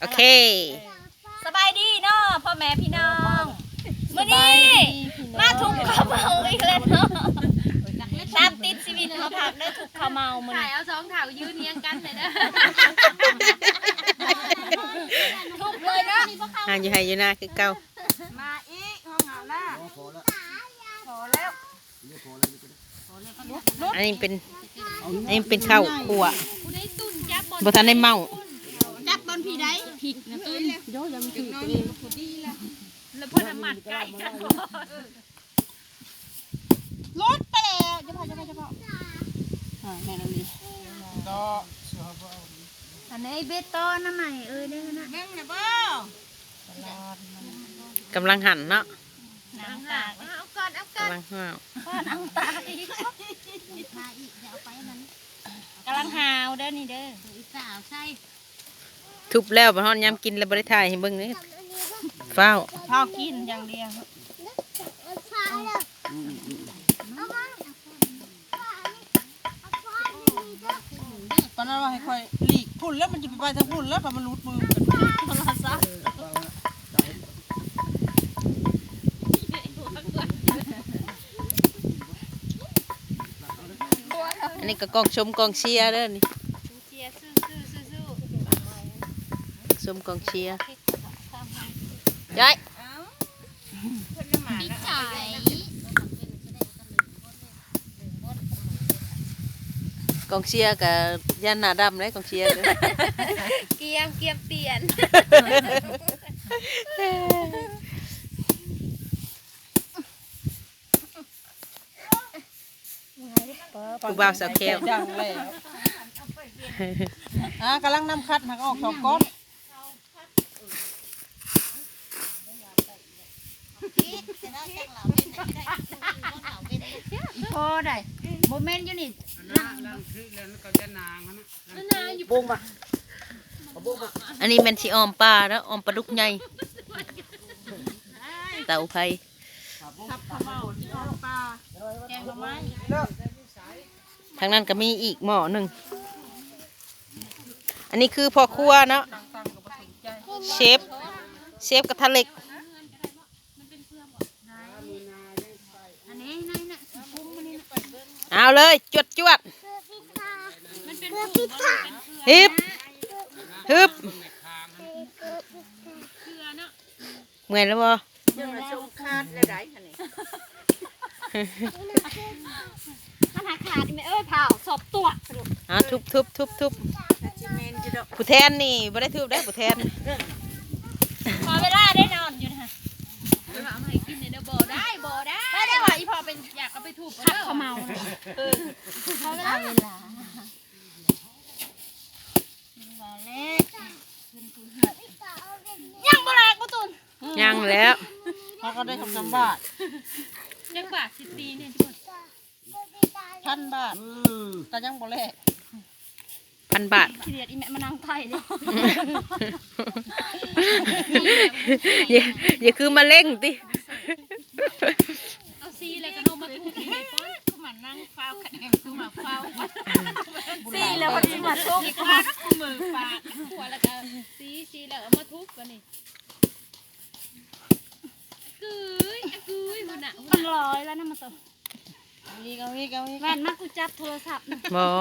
ໂອເຄ ສະບາຍດີເນາະພໍ່ແມ່ພີ່ນ້ອງ ມື້ນີ້ມາທຸກເຂົ້າເມົາອີກແລ້ວເນາະ ຕາມຕິດຊີວິດເຮົາພັກເດີ ທຸກເຂົ້າເມົາມື້ນີ້ ຖ່າຍເອົາສອງເຖົ້າຢືນຮຽງກັນເລີຍເດີ ທຸກເລີຍເນາະ ຫາຢູ່ໄຮ່ຢູ່ນາຄືເກົ່າ ມາອີກຫ້ອງອາບນ້ຳ ພໍແລ້ວ ອັນນີ້ເປັນ ອັນນີ້ເປັນເຂົ້າຂົ້ວ ບໍ່ທັນໄດ້ເມົາ ຈັບບ່ອນຜີໄດ້ ພິກນະຕຸ້ນ ໂຍ ຢ່າມັນຖືກຕົວເອງ ແລ້ວເພິ່ນນະມັດໃກ້ກັນ ຫຼຸດໄປແລ້ວ ຢ່າເວົ້າ ຢ່າເວົ້າ ຢ່າເວົ້າ ອ່າ ແມ່ນອີ່ຫຼີ ອັນນີ້ເບັດຕໍ່ນຳໃໝ່ເອີຍເດ້ນະ ເບິ່ງນະບໍ່ ກຳລັງຫັນເນາະ ນາງຕາກ ເອົາກ່ອນ ເອົາກ່ອນ ກຳລັງຫາວ ກ່ອນ ເອົາຕາກອີກ ກຳລັງຫາວເດີນີ້ເດີ ອີສາວໃສ່ ທຸບແລ້ວ ບັດຮອດຍາມກິນແລ້ວບໍ່ໄດ້ຖ່າຍໃຫ້ເບິ່ງເດ້ ຟ້າວ ຟ້າວກິນຢ່າງດຽວ ປານນັ້ນວ່າໃຫ້ຂ້ອຍຫຼີກພຸ້ນແລ້ວ ມັນຈະໄປໄປທາງພຸ້ນແລ້ວ ປານມັນຫຼຸດມືກັນ ໂທລະສັບ ອັນນີ້ກໍກອງຊົມກອງເຊຍເດີນີ້ ເຊຍ ສູ້ໆ ຊົມກອງເຊຍ ຍ້າຍ ເອົາ ເພິ່ນນະໝານ ກອງເຊຍກະຢ້ານໜ້າດຳເດ້ ກອງເຊຍເດີ ກຽມ ກຽມປ່ຽນ ຜູ້ບ່າວສາວແກ້ວ ໃຈດັງແລ້ວ ອ່າ ກຳລັງນຳຄັດ ຫາກອອກສອງກ້ອນ ອີ່ພໍ່ໃດ ບໍ່ແມ່ນຢູ່ນີ້ ອັນນີ້ແມ່ນຊິອ່ອມປາເນາະ ອ່ອມປາດຸກໃຫຍ່ ເຕົາໄຟ ສັບເຂົ້າເໝົາ ອ່ອມປາ ແກງໜໍ່ໄມ້ ທາງນັ້ນກໍມີອີກໝໍ້ໜຶ່ງ ອັນນີ້ຄືພໍ່ຄົວເນາະ ເຊຟ ເຊຟກະທະເຫຼັກ ເອົາເລີຍ ຈວດໆ ຮຶບ ຮຶບ ເມື່ອຍແລ້ວບໍ່? ເບິ່ງວ່າຊົງຄາດແລ້ວໄດ໋ຫັ້ນນີ້ ຄັນຫາຂາດນີ້ແມ່ເອີຍ ພ້າວສອບຕົວະ ເອົາ ທຸບໆໆໆ ຊິແມ່ນຢູ່ດອກ ຜູ້ແທນນີ້ບໍ່ໄດ້ທຶບເດ້ ຜູ້ແທນ ຂໍເວລາໄດ້ນອນຢູ່ນະ ເອົາມາໃຫ້ກິນແດ່ເດີ ບໍ່ໄດ້ ບໍ່ໄດ້ ໄດ້ ໄດ້ວ່າອີ່ພໍ່ເປັນ ຢາກເອົາໄປທຸບ ຄັດເຂົາເມົາ ເອີ ຂໍເວລາ ເວລາ ຍັງບໍ່ແຫຼກບໍ່ຕຸນ ຍັງແລ້ວ ເຮົາກໍໄດ້ສອງສາມບາດ ຈັກບາດຊິຕີນີ້ທຸກຄົນ ພັນບາດ ອືມ ກໍຍັງບໍ່ແຫຼກ ພັນບາດ ຂີ້ດຽດອີ່ແມ່ມານັ່ງໄຖ່ເດ້ ຢ່າ ຢ່າຄືມາເລັ່ງຕິ ເອົາຊີແລ້ວກໍເຮົາມາທຸບນີ້ ມານັ່ງຟ້າວຂະແໜງຄືໝາກຟ້າວ ຊີແລ້ວກໍຊິມາທຸບ ເດັກນ້ອຍກໍມືປາກ ຫົວແລ້ວກໍຊີ ຊີແລ້ວເອົາມາທຸບບາດນີ້ ອະກື້ຍ ອະກື້ຍ ພຸ້ນນະ ມັນລອຍແລ້ວນະ ມັນໂຕ ເອົາອີກ ເອົາອີກ ເອົາອີກ ແວ່ນມາ ກູຈັບໂທລະສັບນະ ບໍ່